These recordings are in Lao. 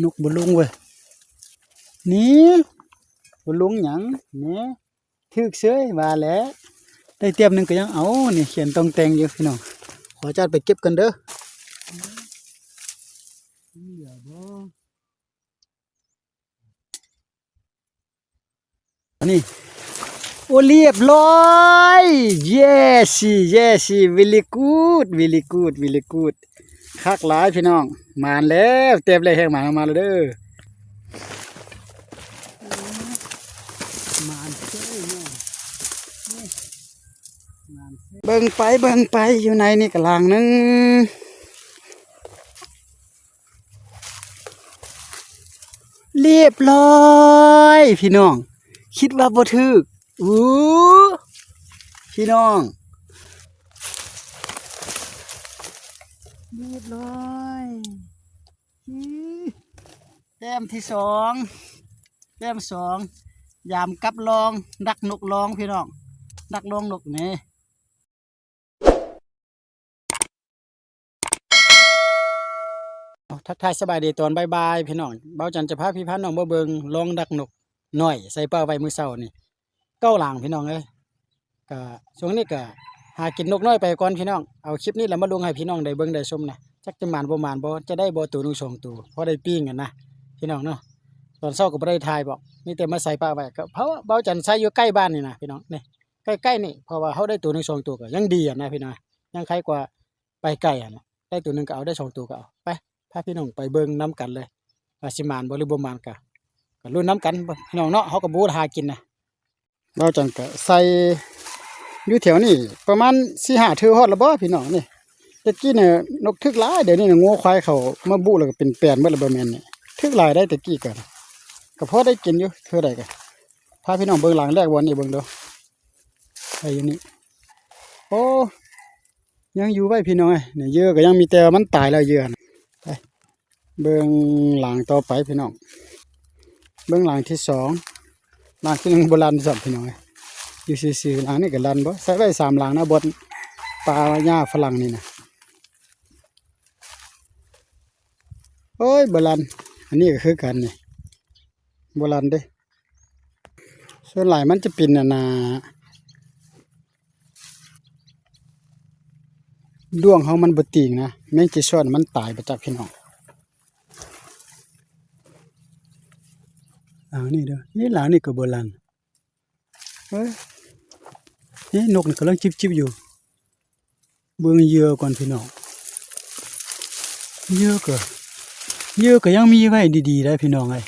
ນົກບໍ່ລົງເວີຍ ນີ້ ບໍ່ລົງຫຍັງ ນີ້ ຖືກເສີຍ ວ່າແຫຼະ ໄດ້ແຕ້ມໜຶ່ງກໍຍັງເອົາ ນີ້ຂຽນຕ່ອງແຕ່ງຢູ່ພີ່ນ້ອງ. ຂໍອະນຸຍາດໄປເກັບກ່ອນເດີ ມີເຫຼືອບໍ່? ອັນນີ້ ໂອ້ ລຽບຮ້ອຍ ເຢຊິ ເຢຊິ ເວລີກູດ ເວລີກູດ ເວລີກູດ ຄັກຫຼາຍພີ່ນ້ອງ ໝານແລ້ວ ແຕ້ມແລກແຮ່ງໝານອອກມາແລ້ວເດີ ໝານເຊີຍເນາະ ນີ້ ໝານເຊີຍ ເບິ່ງໄປ ເບິ່ງໄປ ຢູ່ໃນນີ້ກະລັງໜຶ່ງ. ລຽບຮ້ອຍພີ່ນ້ອງ ຄິດວ່າບໍ່ຖືກ ອູ້ ພີ່ນ້ອງ ລຽບຮ້ອຍ ແຕ້ມທີສອງ ແຕ້ມສອງ ຍາມກັບລອງ ດັກນົກລອງພີ່ນ້ອງ ດັກລອງນົກນີ້. ທັກທາຍສະບາຍດີຕອນບ່າຍໆ ພີ່ນ້ອງ ເບົາຈັນຈະພາພີ່ພານ້ອງມາເບິ່ງລອງດັກນົກນ້ອຍໃສ່ປາໄວ້ມື້ເຊົ້ານີ້ ເກົ້າຫຼັງພີ່ນ້ອງເອີຍ. ກະຊ່ວງນີ້ກະຫາກິນນົກນ້ອຍໄປກ່ອນພີ່ນ້ອງ ເອົາຄລິບນີ້ລະມາລົງໃຫ້ພີ່ນ້ອງໄດ້ເບິ່ງໄດ້ຊົມນະ ຈັກຈະໝານບໍ່ໝານບໍ່ ຈະໄດ້ບໍ່ໂຕໜຶ່ງສອງໂຕ ພໍໄດ້ປີ້ງຫັ້ນນະພີ່ນ້ອງເນາະ. ຕອນເຊົ້າກໍບໍ່ໄດ້ຖ່າຍບອກ ມີແຕ່ມາໃສ່ປາໄວ້ ກໍເພາະວ່າເບົາຈັນໃສ່ຢູ່ໃກ້ບ້ານນີ້ນະພີ່ນ້ອງ ນີ້ ໃກ້ໆນີ້ ເພາະວ່າເຮົາໄດ້ໂຕໜຶ່ງສອງໂຕກໍຍັງດີຫັ້ນນະພີ່ນ້ອງ ຍັງໄຄກວ່າໄປໄກຫັ້ນນະ ໄດ້ໂຕໜຶ່ງກໍເອົາ ໄດ້ສອງໂຕກໍເອົາ. ໄປ ພາພີ່ນ້ອງໄປເບິ່ງນຳກັນເລີຍ ວ່າຊິໝານບໍ່ ຫຼືບໍ່ໝານ ກະ ກະລຸ້ນນຳກັນພີ່ນ້ອງເນາະ ເຮົາກໍບໍ່ຮູ້ຫາກິນນະ. ເບົາຈັນກະໃສ່ຢູ່ແຖວນີ້ປະມານສີ່ຫ້າເທື່ອຮອດແລ້ວບໍ່ພີ່ນ້ອງນີ້. ແຕ່ກີ້ນີ້ນົກຖືກຫຼາຍ ດຽວນີ້ງົວຄວາຍເຂົາມາບຸແລ້ວກໍເປັນແປນເບິດແລ້ວ ບໍ່ແມ່ນນີ້ ຖືກຫຼາຍໄດ໋ ແຕ່ກີ້ກະ ກະພໍໄດ້ກິນຢູ່ ເທື່ອໃດກະ ພາພີ່ນ້ອງເບິ່ງຫຼັງແລກບ່ອນນີ້ເບິ່ງເດີ ໄດ້ຢູ່ນີ້ ໂອ້ ຍັງຢູ່ໄວ້ພີ່ນ້ອງເອີຍ ນີ້ເຫຍື່ອກໍຍັງມີ ແຕ່ວ່າມັນຕາຍແລ້ວເຫຍື່ອນະ. ໄປເບິ່ງຫຼັງຕໍ່ໄປພີ່ນ້ອງ ເບິ່ງຫຼັງທີສອງ ຫຼັງທີໜຶ່ງບໍ່ລັ່ນຊ້ຳພີ່ນ້ອງເອີຍ ຢູ່ຊື່ໆ. ຫຼັງນີ້ກໍລັ່ນບໍ່ ໃສ່ໄວ້ສາມຫຼັງນະ ບ່ອນປ່າຫຍ້າຝຣັ່ງນີ້ນະ. ໂອ້ຍ ບໍ່ລັ່ນ ອັນນີ້ກໍຄືກັນນີ້ ບໍ່ລັ່ນເດ້. ສ່ວນຫຼາຍມັນຈະເປັນອັນນ່າ ດ້ວງເຮົາມັນບໍ່ຕີງນະ ແມງເຈສອນມັນຕາຍບໍ່ຈັກພີ່ນ້ອງ. ຫຼັງນີ້ເດີ ນີ້ຫຼັງນີ້ກໍບໍ່ລັ່ນ. ເອີ ນີ້ນົກນີ້ກຳລັງຈິບໆຢູ່. ເບິ່ງເຫຍື່ອກ່ອນພີ່ນ້ອງ ເຫຍື່ອກໍ ເຫຍື່ອກໍຍັງມີໄວ້ດີໆໄດ໋ພີ່ນ້ອງເອີຍ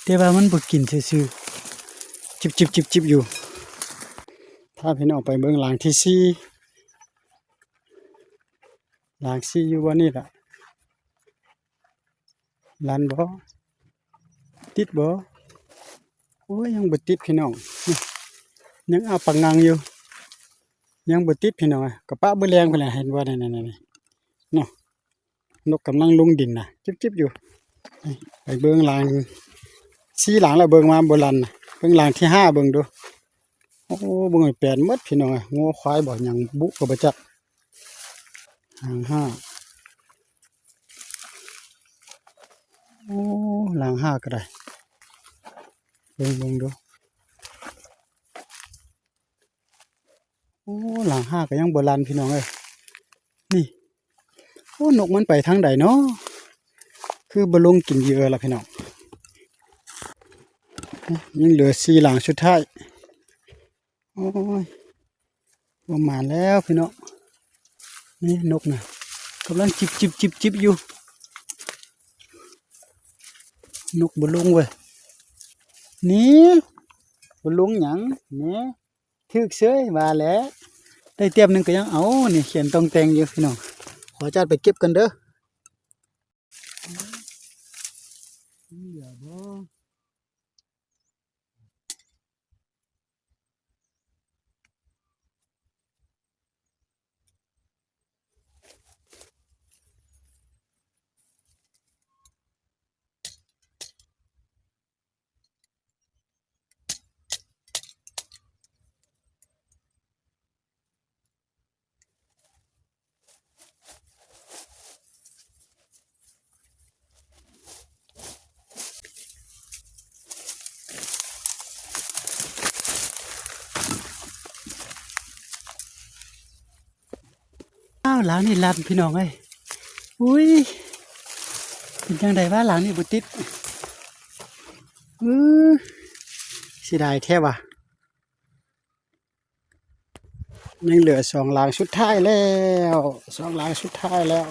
ແຕ່ວ່າມັນບໍ່ກິນຊື່ໆ ຈິບໆໆຢູ່. ພາພີ່ນ້ອງໄປເບິ່ງຫຼັງທີສີ່ ຫຼັງສີ່ຢູ່ບ່ອນນີ້ລະ ລັ່ນບໍ່ ຕິດບໍ່? ໂອ້ຍ ຍັງບໍ່ຕິດພີ່ນ້ອງ ຍັງອ້າປາກຫງັງຢູ່ ຍັງບໍ່ຕິດພີ່ນ້ອງ. ກະປະມື້ແລງພຸ້ນແຫຼະ ເຫັນບໍ່ ນີ້ໆໆ ເນາະ ນົກກຳລັງລົງດິນນະ ຈິບໆຢູ່. ໄປເບິ່ງຫຼັງສີ່ຫຼັງແລ້ວ ເບິ່ງມາບໍ່ລັ່ນນະ. ເບິ່ງຫຼັງທີຫ້າເບິ່ງດູ. ໂອ້ ເບິ່ງໃຫ້ແປນໝົດພີ່ນ້ອງເອີຍ ງົວຄວາຍບໍ່ຫຍັງບຸກໍບໍ່ຈັກ. ຫຼັງຫ້າ ໂອ້ ຫຼັງຫ້າກໍໄດ້ ເບິ່ງ ເບິ່ງດູ. ໂອ້ ຫຼັງຫ້າກໍຍັງບໍ່ລັ່ນພີ່ນ້ອງເອີຍ ນີ້. ໂອ້ ນົກມັນໄປທາງໃດເນາະ ຄືບໍ່ລົງກິນເຫຍື່ອລະພີ່ນ້ອງ. ຍັງເຫຼືອສີ່ຫຼັງສຸດທ້າຍ. ໂອ້ຍ ບໍ່ໝານແລ້ວພີ່ນ້ອງ. ນີ້ນົກນະ ກຳລັງຈິບໆໆຢູ່. ນົກບໍ່ລົງເວີຍ ນີ້ ບໍ່ລົງຫຍັງ ນີ້ ຖືກເສີຍ ວ່າແຫຼະ ໄດ້ແຕ້ມໜຶ່ງກໍຍັງເອົາ. ນີ້ຂຽນຕ່ອງແຕ່ງຢູ່ພີ່ນ້ອງ. ຂໍອະນຸຍາດໄປເກັບກ່ອນເດີ. ມີເຫຼືອບໍ່? ອ້າວ ຫຼັງນີ້ລັນພີ່ນ້ອງເອີຍ. ອຸ້ຍ ເປັນຈັ່ງໃດວະ ຫຼັງນີ້ບໍ່ຕິດ. ອື ເສຍດາຍແທ້ວະ. ຍັງເຫຼືອສອງຫຼັງສຸດທ້າຍແລ້ວ ສອງຫຼັງສຸດທ້າຍແລ້ວ.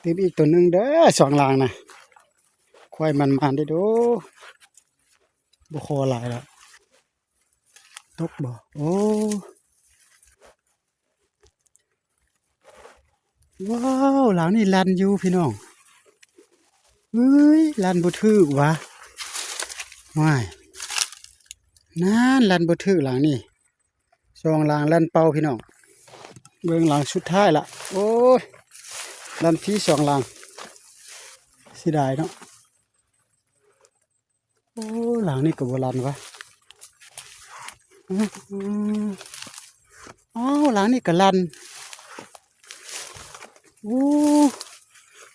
ຕື່ມອີກໂຕໜຶ່ງເດີ ສອງຫຼັງນະ. ຄວາຍມັນມານເດ້ໂດ. ບໍ່ຂໍຫຼາຍແລ້ວ. ຕົກບໍ່? ໂອ້ ວ້າວ ຫຼັງນີ້ລັນຢູ່ພີ່ນ້ອງ. ເອີຍ ລັນບໍ່ຖືກຫວາ. ວ້າຍ ນັ້ນ ລັນບໍ່ຖືກຫຼັງນີ້. ສອງຫຼັງລັນເປົ່າພີ່ນ້ອງ. ເບິ່ງຫຼັງສຸດທ້າຍລະ. ໂອ້ຍ ລັນຟຣີສອງຫຼັງ. ເສຍດາຍເນາະ. ໂອ້ ຫຼັງນີ້ກໍບໍ່ລັນວະ. ອ້າວ ຫຼັງນີ້ກໍລັນ. ໂອ້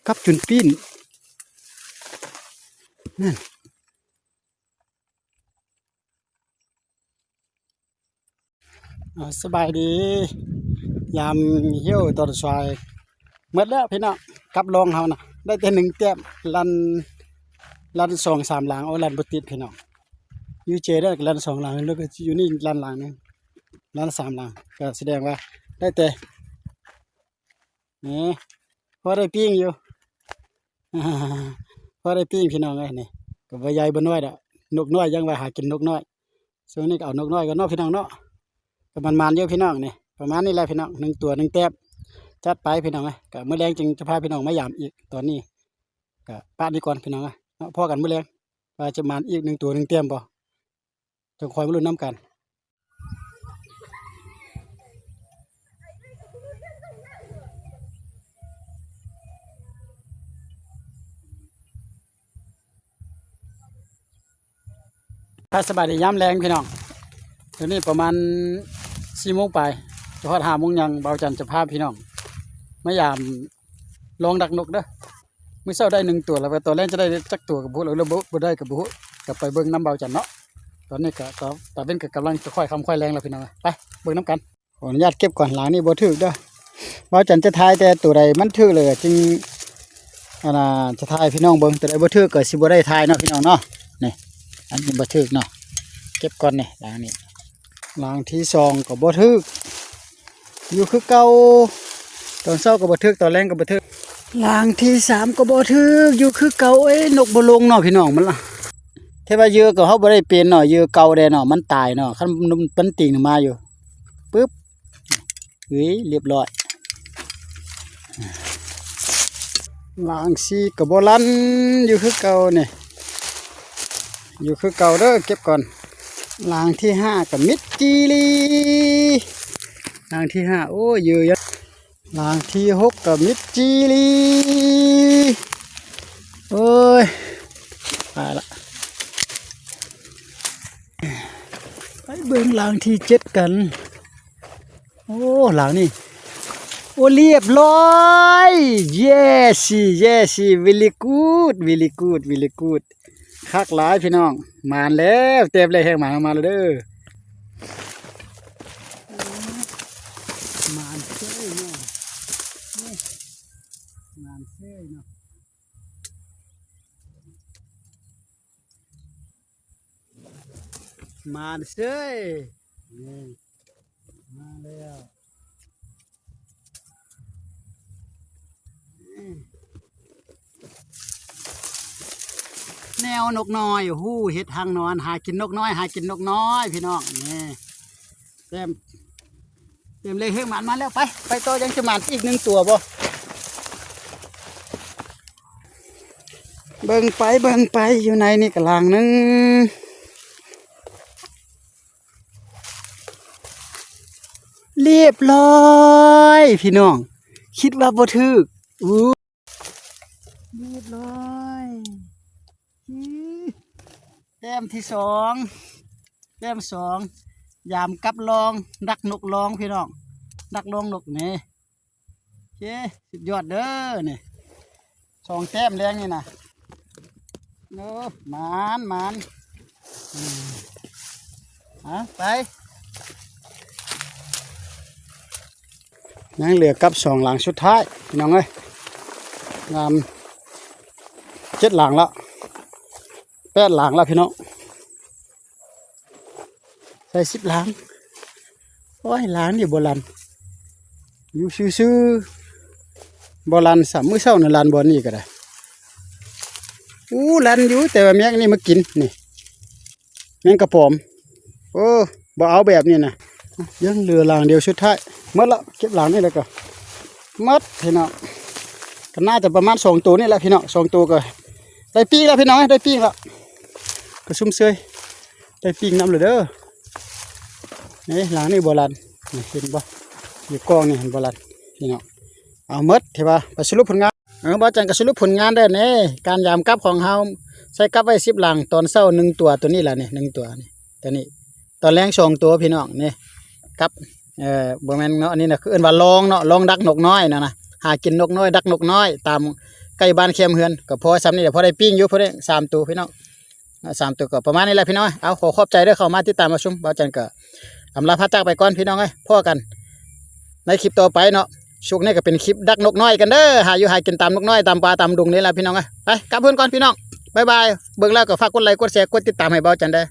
ກັບຈົນປີ້ນ. ນັ້ນ. ອ່າ ສະບາຍດີ ຍາມຮຽວຕອນສວາຍ. ໝົດແລ້ວພີ່ນ້ອງ ກັບລອງເຮົານະ ໄດ້ແຕ່ໜຶ່ງແຕ້ມ. ລັນ ລັນສອງສາມຫຼັງ ໂອ້ ລັນບໍ່ຕິດພີ່ນ້ອງ. ຢູ່ເຈເດີ ລັນສອງຫຼັງ ແລ້ວກໍຢູ່ນີ້ລັນຫຼັງໜຶ່ງ ລັນສາມຫຼັງ ກໍສະແດງວ່າໄດ້ແຕ່ ນີ້ ພໍໄດ້ປີ້ງຢູ່ ພໍໄດ້ປີ້ງພີ່ນ້ອງເອີຍ. ນີ້ກໍບໍ່ໃຫຍ່ບໍ່ນ້ອຍດອກ ນົກນ້ອຍ ຍັງວ່າຫາກິນນົກນ້ອຍ. ຊ່ວງນີ້ກໍເອົານົກນ້ອຍກ່ອນເນາະພີ່ນ້ອງເນາະ. ກໍໝານໆຢູ່ພີ່ນ້ອງ. ນີ້ປະມານນີ້ແຫຼະພີ່ນ້ອງ ໜຶ່ງຕົວໜຶ່ງແຕ້ມ. ຈັດໄປພີ່ນ້ອງເອີຍ. ກໍມື້ແລງຈຶ່ງຈະພາພີ່ນ້ອງມາຢາມອີກ. ຕອນນີ້ກໍປະນີ້ກ່ອນພີ່ນ້ອງເອີຍເນາະ. ພໍ້ກັນມື້ແລງວ່າຈະໝານອີກໜຶ່ງຕົວໜຶ່ງແຕ້ມບໍ່. ຈັ່ງຄ່ອຍມາລຸ້ນນຳກັນ. ສະບາຍດີຍາມແລງພີ່ນ້ອງ. ດຽວນີ້ປະມານສີ່ໂມງປາຍ ຈະຮອດຫ້າໂມງຫຍັງ ບ່າວຈັນຈະພາພີ່ນ້ອງມາຢາມລອງດັກນົກເດີ. ມື້ເຊົ້າໄດ້ໜຶ່ງຕົວ ແລ້ວຕອນແລງຈະໄດ້ຈັກຕົວກໍບໍ່ຮູ້ ແລ້ວບໍ່ ບໍ່ໄດ້ກໍບໍ່ຮູ້. ກໍໄປເບິ່ງນຳບ່າວຈັນເນາະ. ຕອນນີ້ກໍຕາ ຕາເວັນກໍກຳລັງຈະຄ່ອຍຄ່ຳຄ່ອຍແລງແລ້ວພີ່ນ້ອງ. ໄປເບິ່ງນຳກັນ. ຂໍອະນຸຍາດເກັບກ່ອນ ຫຼັງນີ້ບໍ່ຖືກເດີ. ບ່າວຈັນຈະຖ່າຍແຕ່ໂຕໃດມັນຖືກເລີຍຈຶ່ງ ອັນນ່າ ຈະຖ່າຍໃຫ້ພີ່ນ້ອງເບິ່ງ. ໂຕໃດບໍ່ຖືກກໍຊິບໍ່ໄດ້ຖ່າຍເນາະພີ່ນ້ອງເນາະ. ນີ້ ອັນນີ້ບໍ່ຖືກເນາະ. ເກັບກ່ອນນີ້ ຫຼັງນີ້. ຫຼັງທີສອງກໍບໍ່ຖືກ ຢູ່ຄືເກົ່າ. ຕອນເຊົ້າກໍບໍ່ຖືກ ຕອນແລງກໍບໍ່ຖືກ. ຫຼັງທີສາມກໍບໍ່ຖືກ ຢູ່ຄືເກົ່າ. ເອີຍ ນົກບໍ່ລົງເນາະພີ່ນ້ອງ. ມັນລະ ແຕ່ວ່າເຫຍື່ອກໍເຮົາບໍ່ໄດ້ເປັນເນາະ ເຫຍື່ອເກົ່າແດ່ເນາະ ມັນຕາຍເນາະ. ຄັນມັນຕີງມາຢູ່ ປຶບ ເອີຍ ລຽບຮ້ອຍ. ຫຼັງສີ່ກໍບໍ່ລັນ ຢູ່ຄືເກົ່ານີ້ ຢູ່ຄືເກົ່າເດີ. ເກັບກ່ອນ. ຫຼັງທີຫ້າກໍມິດຈີ່ລີ. ຫຼັງທີຫ້າ ໂອ້ຍ ເຫຍື່ອ ຫຼັງທີຫົກກໍມິດຈີ່ລີ. ໂອ້ຍ ຕາຍລະ. ໄປເບິ່ງຫຼັງທີເຈັດກັນ. ໂອ້ ຫຼັງນີ້ ໂອ້ ລຽບຮ້ອຍ. Yes yes, very good, very good, very good. ຄັກຫຼາຍພີ່ນ້ອງ. ໝານແລ້ວ ແຕ້ມແລກແຮງໝານ ເອົາມາແລ້ວເດີ. ໝານເສີຍເນາະ ໝານເສີຍເນາະ. ມາເສີຍ ນີ້ ມາແລ້ວ. ແນວນົກນ້ອຍ ໂອ້ໂຫ ເຮັດຮັງນອນ ຫາກິນນົກນ້ອຍ ຫາກິນນົກນ້ອຍ ພີ່ນ້ອງ. ນີ້ ແຕ້ມ ເຕັມເລີຍ ເຮີ້ຍ ໝານມາແລ້ວ. ໄປ ໄປຕໍ່ ຍັງຈະໝານອີກໜຶ່ງຕົວບໍ່? ເບິ່ງໄປ ເບິ່ງໄປ ຢູ່ໃນນີ້ກະຫຼັງໜຶ່ງ. ລຽບຮ້ອຍ ພີ່ນ້ອງ ຄິດວ່າບໍ່ຖືກ. ອູ້ ລຽບຮ້ອຍ. ອື ແຕ້ມທີສອງ ແຕ້ມສອງ ຍາມກັບລອງ ດັກນົກລອງ ພີ່ນ້ອງ ດັກລອງນົກນີ້. ໂອເຄ ສຸດຍອດເດີນີ້ ສອງແຕ້ມແລງນີ້ນະ. ໂອ້ ໝານ ໝານ. ອືມ ຫາ ໄປ. ຍັງເຫຼືອກັບສອງຫຼັງສຸດທ້າຍພີ່ນ້ອງເອີຍ. ງາມ ເຈັດຫຼັງລະ ແປດຫຼັງລະພີ່ນ້ອງ. ໃສ່ສິບຫຼັງ. ໂອ້ຍ ຫຼັງນີ້ບໍ່ລັ່ນ ຢູ່ຊື່ໆ ບໍ່ລັ່ນຊ້ຳ. ມື້ເຊົ້ານີ້ລັ່ນບ່ອນນີ້ກໍໄດ້. ອູ້ ລັ່ນຢູ່ ແຕ່ວ່າແມງນີ້ມາກິນນີ້ ແມງກະປອມ. ໂອ້ ບໍ່ເອົາແບບນີ້ນະ. ຍັງເຫຼືອຫຼັງດຽວສຸດທ້າຍ. ໝົດລະ ເກັບຫຼັງນີ້ແລ້ວກໍໝົດພີ່ນ້ອງ. ກໍໜ້າຈະປະມານສອງໂຕນີ້ແຫຼະພີ່ນ້ອງ. ສອງໂຕກໍໄດ້ປີ້ງແລ້ວພີ່ນ້ອງ ໄດ້ປີ້ງແລ້ວ. ກໍຊຸມເຊີຍ ໄດ້ປີ້ງນຳແລ້ວເດີ. ນີ້ຫຼັງນີ້ບໍ່ລັ່ນ ນີ້ເຫັນບໍ່? ຢູ່ກ້ອງນີ້ເຫັນບໍ່? ລັ່ນພີ່ນ້ອງ. ເອົາໝົດ ຖືວ່າໄປສະຫຼຸບຜົນງານ. ເອີ ບ່າວຈັນກໍສະຫຼຸບຜົນງານແລ້ວນີ້. ການຢາມກັບຂອງເຮົາ ໃສ່ກັບໄວ້ສິບຫຼັງ. ຕອນເຊົ້າໜຶ່ງຕົວ ຕົວນີ້ລະນີ້ ໜຶ່ງຕົວນີ້ ຕົວນີ້. ຕອນແລງສອງຕົວພີ່ນ້ອງນີ້ ກັບ ເອີ ບໍ່ແມ່ນເນາະ ອັນນີ້ນະ ຄືເອີ້ນວ່າລອງເນາະ ລອງດັກນົກນ້ອຍນະນະ. ຫາກິນນົກນ້ອຍ ດັກນົກນ້ອຍຕາມໃກ້ບ້ານແຄມເຮືອນ. ກໍພໍສ່ຳນີ້ແຫຼະ ພໍໄດ້ປີ້ງຢູ່ ພໍໄດ້ສາມໂຕພີ່ນ້ອງ. ສາມໂຕກໍປະມານນີ້ແຫຼະພີ່ນ້ອງ. ເອົາ ຂໍຂອບໃຈເດີ ເຂົ້າມາຕິດຕາມຮັບຊົມ. ບ່າວຈັນກໍອຳລາພາຈາກໄປກ່ອນພີ່ນ້ອງເອີຍ. ພໍ້ກັນໃນຄລິບຕໍ່ໄປເນາະ. ຊຸກນີ້ກໍເປັນຄລິບດັກນົກນ້ອຍກັນເດີ. ຫາຢູ່ຫາກິນຕາມນົກນ້ອຍ ຕາມປ່າຕາມດົງນີ້ແຫຼະພີ່ນ້ອງເອີຍ. ໄປກັບເຮືອນກ່ອນພີ່ນ້ອງ. ບາຍບາຍ. ເບິ່ງແລ້ວກໍຝາກກົດໄລ ກົດແຊ ກົດຕິດຕາມໃຫ້ບ່າວຈັນເດີ.